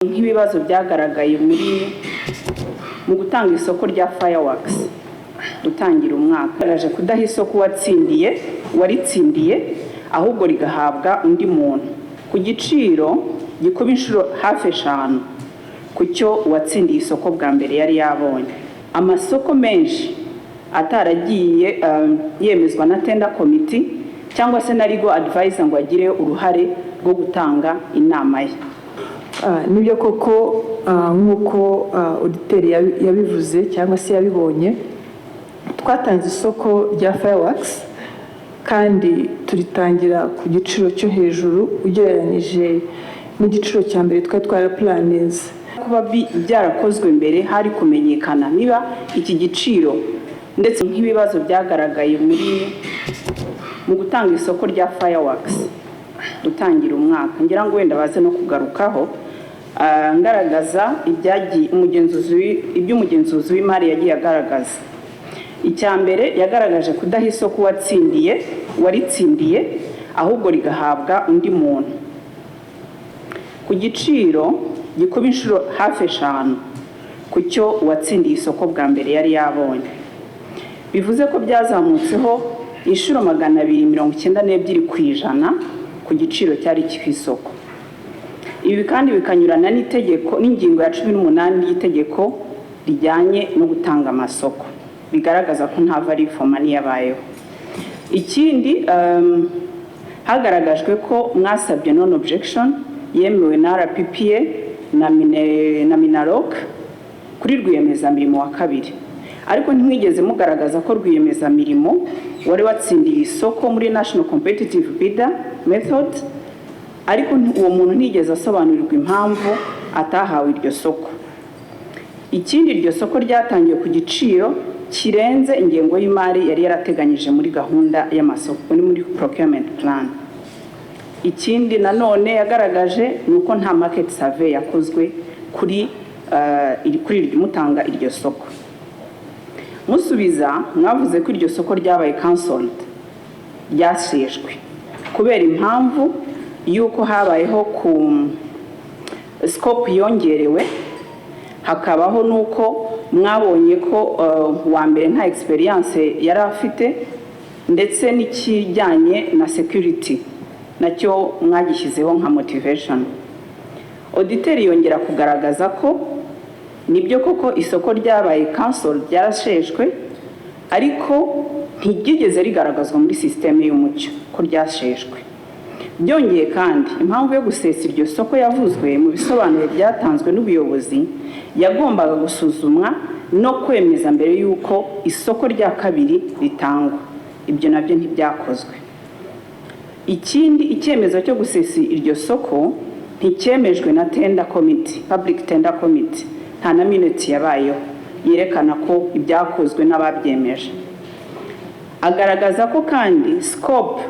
Nk'ibibazo byagaragaye mu gutanga isoko rya fireworks gutangira umwaka, yagaragaje kudaha isoko uwatsindiye, uwaritsindiye, ahubwo rigahabwa undi muntu ku giciro gikuba inshuro hafi 5 ku cyo uwatsindiye isoko bwa mbere yari yabonye. Amasoko menshi ataragiye yemezwa na tender committee cyangwa se na legal advisor ngo agire uruhare rwo gutanga inama ye. Nibyo koko, nk'uko auditeur yabivuze cyangwa se yabibonye, twatanze isoko rya fireworks kandi turitangira ku giciro cyo hejuru ugereranyije n'igiciro cya mbere twari twaraplanninze. Kuba byarakozwe mbere, hari kumenyekana niba iki giciro, ndetse nk'ibibazo byagaragaye mu gutanga isoko rya fireworks gutangira umwaka, ngira ngo wenda baze no kugarukaho. Ngaragaza ibyagiye umugenzuzi ibyo umugenzuzi w'imari yagiye agaragaza. Icya mbere yagaragaje, kudaha isoko uwatsindiye, uwaritsindiye, ahubwo rigahabwa undi muntu ku giciro gikuba inshuro hafi 5 ku cyo uwatsindiye isoko bwa mbere yari yabonye. Bivuze ko byazamutseho inshuro 292% ku giciro cyari ku isoko. Ibi kandi bikanyurana n'itegeko n'ingingo ya 18 y'itegeko rijyanye no gutanga amasoko, bigaragaza ko nta value for money yabayeho. Ikindi, hagaragajwe ko mwasabye non objection yemewe na RPPA na MINALOC kuri rwiyemezamirimo wa kabiri, ariko ntimwigeze mugaragaza ko rwiyemezamirimo wari watsindiye isoko muri national competitive bidder method, ariko uwo muntu ntiyigeze asobanurirwa impamvu atahawe iryo soko. Ikindi, iryo soko ryatangiwe ku giciro kirenze ingengo y'imari yari yarateganyije muri gahunda y'amasoko, muri procurement plan. Ikindi nanone yagaragaje ni uko nta market survey yakozwe kuri mutanga iryo soko. Musubiza, mwavuze ko iryo soko ryabaye cancelled, ryaseshwe kubera impamvu y'uko habayeho ku scope yongerewe, hakabaho n'uko mwabonye ko uwa mbere nta experience yari afite, ndetse n'ikijyanye na security nacyo mwagishyizeho nka motivation. Auditeur yongera kugaragaza ko nibyo koko isoko ryabaye cancel, ryarasheshwe, ariko ntiryigeze rigaragazwa muri sisiteme y'umucyo ko ryasheshwe. Byongeye kandi, impamvu yo gusesa iryo soko yavuzwe mu bisobanuro byatanzwe n'ubuyobozi yagombaga gusuzumwa no kwemeza mbere y'uko isoko rya kabiri ritangwa. Ibyo nabyo ntibyakozwe. Ikindi, icyemezo cyo gusesa iryo soko nticyemejwe na tender committee, public tender committee. Nta na minute yabayeho yerekana ko ibyakozwe n'ababyemeje. Agaragaza ko kandi scope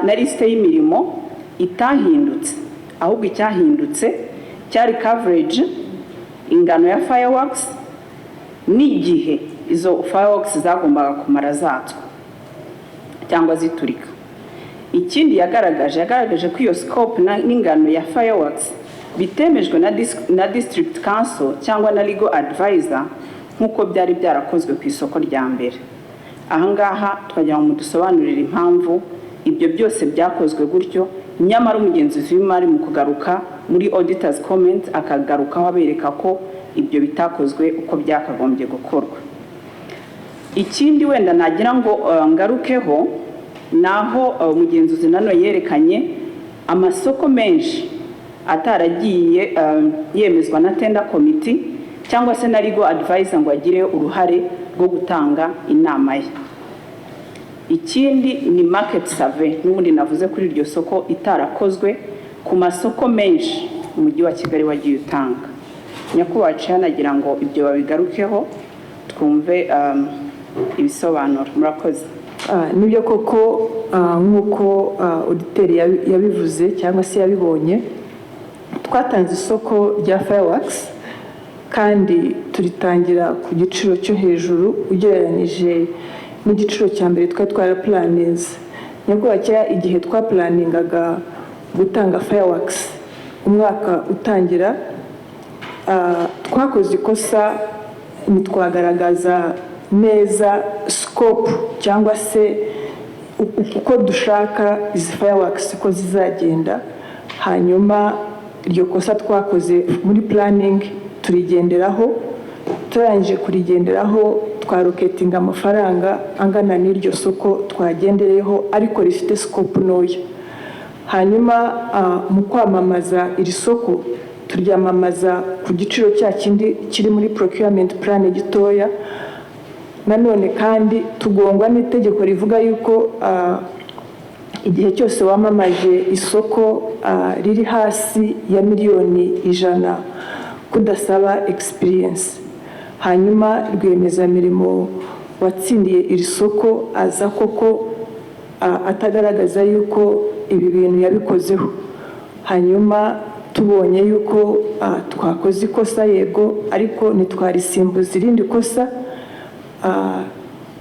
na liste y'imirimo itahindutse, ahubwo icyahindutse cyari coverage, ingano ya fireworks n'igihe izo fireworks zagombaga kumara zatswa cyangwa ziturika. Ikindi yagaragaje ko iyo scope n'ingano ya fireworks bitemejwe na district council cyangwa na legal advisor nk'uko byari byarakozwe ku isoko rya mbere. Ahangaha twagira ngo mudusobanurire impamvu ibyo byose byakozwe gutyo, nyamara umugenzuzi w'imari mu kugaruka muri auditors comment akagarukaho abereka ko ibyo bitakozwe uko byakagombye gukorwa. Ikindi wenda nagira ngo ngarukeho ni aho umugenzuzi nanone yerekanye amasoko menshi ataragiye yemezwa na tender committee cyangwa se na legal advisor ngo agire uruhare rwo gutanga inama ye. Ikindi ni market survey n'ubundi navuze kuri iryo soko itarakozwe ku masoko menshi Umujyi wa Kigali wagiye utanga. Nyakubahwa Chair, nagira ngo ibyo babigarukeho twumve ibisobanuro. Murakoze. Nibyo koko, nk'uko auditeur yabivuze cyangwa se yabibonye, twatanze isoko rya fireworks kandi turitangira ku giciro cyo hejuru ugereranyije n'igiciro cya mbere twari twaraplanninze. Nyakubahwa Chair, igihe twaplanningaga gutanga fireworks umwaka utangira. Twakoze ikosa, ntitwagaragaza neza scope cyangwa se uko dushaka izi fireworks ko zizagenda. Hanyuma iryo kosa twakoze muri planning turigenderaho. Turangije kurigenderaho, twaallocatinga amafaranga angana n'iryo soko twagendereyeho, ariko rifite scope ntoya. Hanyuma mu kwamamaza iri soko, turyamamaza ku giciro cya kindi kiri muri procurement plan gitoya. Nanone kandi tugongwa n'itegeko rivuga yuko igihe cyose wamamaje isoko riri hasi ya miliyoni 100 kudasaba experience. Hanyuma rwiyemezamirimo watsindiye iri soko aza koko atagaragaza yuko ibi bintu yabikozeho. Hanyuma tubonye yuko twakoze ikosa, yego, ariko ntitwarisimbuza irindi kosa.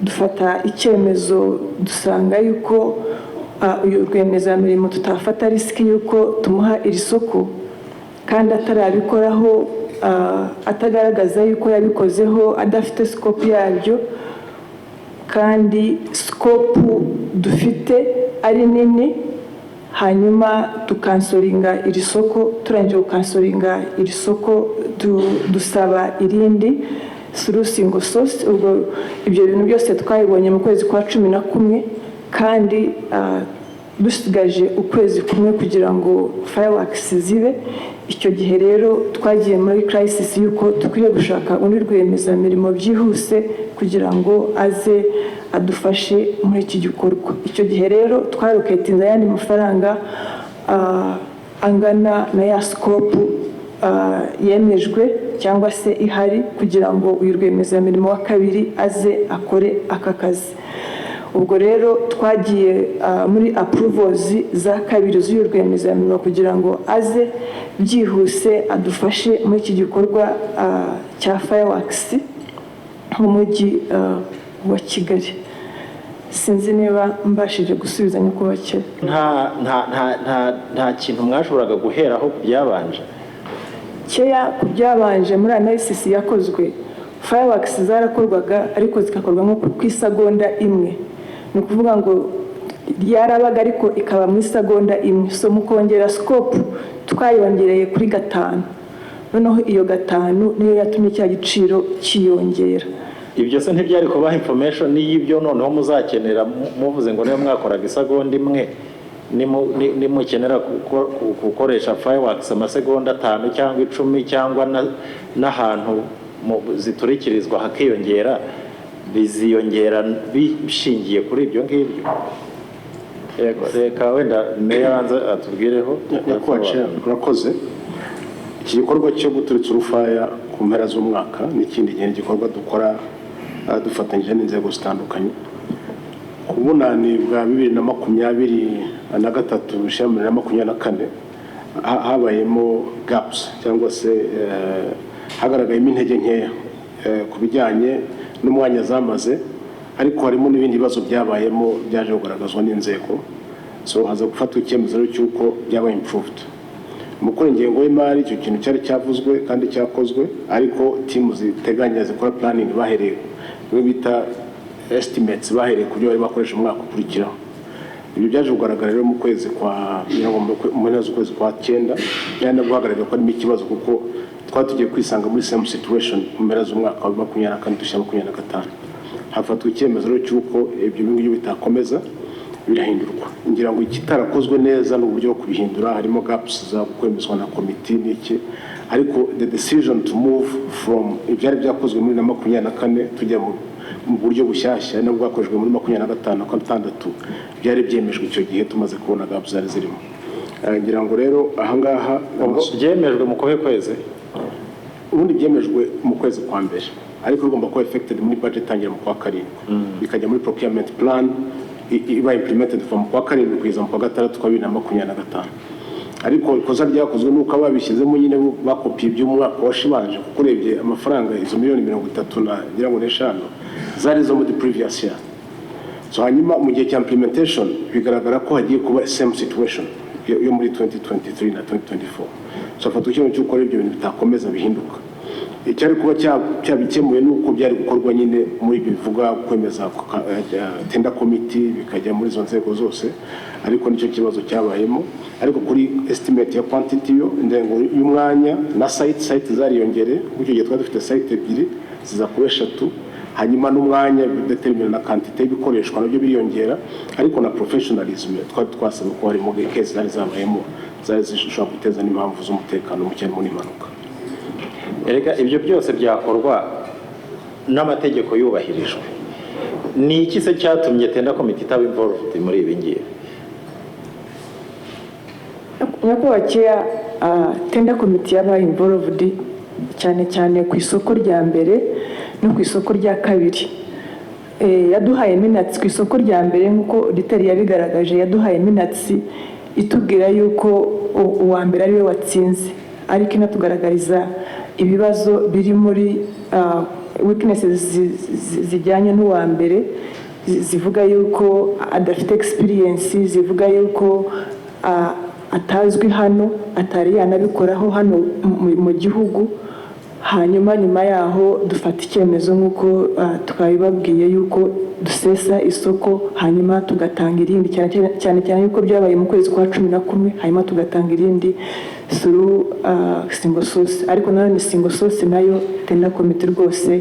Dufata icyemezo, dusanga yuko uyu rwiyemezamirimo tutafata risk yuko tumuha iri soko kandi atarabikoraho, atagaragaza yuko yabikozeho, adafite scope yabyo, kandi scope dufite ari nini. Hanyuma tucancelinga iri soko. Turangije gucancelinga iri soko, dusaba irindi through single source. Ubwo ibyo bintu byose twabibonye mu kwezi kwa 11, kandi dusigaje ukwezi kumwe kugira ngo fireworks zibe. Icyo gihe rero twagiye muri crisis y'uko dukwiye gushaka undi rwiyemezamirimo byihuse kugira ngo aze adufashe muri iki gikorwa. Icyo gihe rero twaallocatinze ayandi mafaranga angana na ya scope yemejwe cyangwa se ihari, kugira ngo uyu rwiyemezamirimo wa kabiri aze akore aka kazi. Ubwo rero twagiye muri approvals za kabiri z'uyu rwiyemezamirimo kugira ngo aze byihuse adufashe muri iki gikorwa cya fireworks mu mujyi wa Kigali. Sinzi niba mbashije gusubiza, nyakubahwa. Nta kintu mwashoboraga guheraho ku byabanje? Keya ku byabanje, muri analysis yakozwe, fireworks zarakorwaga ariko zigakorwa nko ku isegonda imwe. Ni ukuvuga ngo yarabaga ariko ikaba mu isegonda imwe. So mu kongera scope, twayongereye kuri gatanu. Noneho iyo gatanu niyo yatumye cya giciro cyiyongera. Ibyo se ntibyari kubaha information y'ibyo noneho muzakenera? Muvuze ngo niyo mwakoraga isegonda imwe, nimukenera gukoresha fireworks amasegonda 5 cyangwa 10, cyangwa n'ahantu ziturikirizwa hakiyongera, biziyongera bishingiye kuri ibyo ngibyo. Yego, reka wenda meya abanza atubwireho. Nyakubahwa Chair, urakoze. Iki gikorwa cyo guturitsa urufaya ku mpera z'umwaka n'ikindi gihe, igikorwa dukora dufatanyije n'inzego zitandukanye. Ku bunani bwa 2023 bishyira 2024, habayemo gaps cyangwa se hagaragayemo intege nkeya ku bijyanye n'umwanya zamaze, ariko harimo n'ibindi bibazo byabayemo byaje kugaragazwa n'inzego. So haza gufatwa icyemezo rero cy'uko byaba improved mu gukora ingengo y'imari. Icyo kintu cyari cyavuzwe kandi cyakozwe, ariko team ziteganya, zikora planning, bahereye bimwe bita estimates, bahereye ku byo bari bakoresha umwaka ukurikiraho. Ibyo byaje kugaragara rero mu kwezi kwa, ngira ngo mu mpera z'ukwezi kwa cyenda, byari no guhagararira ko harimo ikibazo, kuko twari tugiye kwisanga muri same situation mu mpera z'umwaka wa 24 dushyira 25. Hafatwa icyemezo rero cy'uko ibyo ngibyo bitakomeza, birahindurwa. Ngira ngo ikitarakozwe neza ni uburyo bwo kubihindura, harimo gaps za kwemezwa na komiti n'iki, ariko the decision to move from ibyari byakozwe muri na 24 tujya mu buryo bushyashya nabwo bwakoreshejwe muri 25 na gatandatu, byari byemejwe icyo gihe tumaze kubona gaps zari zirimo. Ngira ngo rero ahangaha Ubwo byemejwe mu kuhe kwezi? Ubundi byemejwe mu kwezi kwa mbere, ariko bigomba kuba affected muri budget itangira mu kwa karindwi, bikajya muri procurement plan iba implemented kuva mu kwa karindwi kugeza mu kwa gatandatu kwa 2025. Ariko ikosa ryakozwe nuko ababishyizemo nyine bo bakopiye iby'umwaka washibanje, kuko urebye amafaranga, izo miliyoni 30 na ngira ngo n'eshanu zari izo muri previous year. So hanyuma mu gihe cya implementation bigaragara ko hagiye kuba same situation. yo muri 2023 na 2024. So hafatwa icyemezo cy'uko rero ibyo bintu bitakomeza bihinduka. Icyari kuba cyabikemuye ni uko byari gukorwa nyine muri ibyo bivuga kwemeza tender committee, bikajya muri izo nzego zose, ariko nicyo kibazo cyabayemo. Ariko kuri estimate ya quantity yo, indengo y'umwanya na site zariyongere. Kuko icyo gihe twari dufite site ebyiri, ziza kuba eshatu. Hanyuma n'umwanya determine na quantité y'ibikoreshwa nabyo biriyongera. Ariko na professionalism twari twasabwe ko harimo case zari zabayemo zari zishobora guteza n'impamvu z'umutekano muke, harimo n'impanuka. Erega ibyo byose byakorwa n'amategeko yubahirijwe. Ni iki se cyatumye tender committee itaba involved muri ibi ngibi? Nyakubahwa Chair, tender committee yabaye involved cyane cyane ku isoko rya mbere no ku isoko rya kabiri. Yaduhaye minutes ku isoko rya mbere nk'uko auditor yabigaragaje. Yaduhaye minutes itubwira yuko uwa mbere ari we watsinze, ariko inatugaragariza ibibazo biri muri weaknesses zijyanye n'uwa mbere, zivuga yuko adafite experience, zivuga yuko atazwi hano, atari yanabikoraho hano mu gihugu. Hanyuma nyuma yaho dufata icyemezo nk'uko twabibabwiye yuko dusesa isoko, hanyuma tugatanga irindi, cyane cyane cyane yuko byabaye mu kwezi kwa 11, hanyuma tugatanga irindi through single source. Ariko nanone single source nayo tender committee rwose.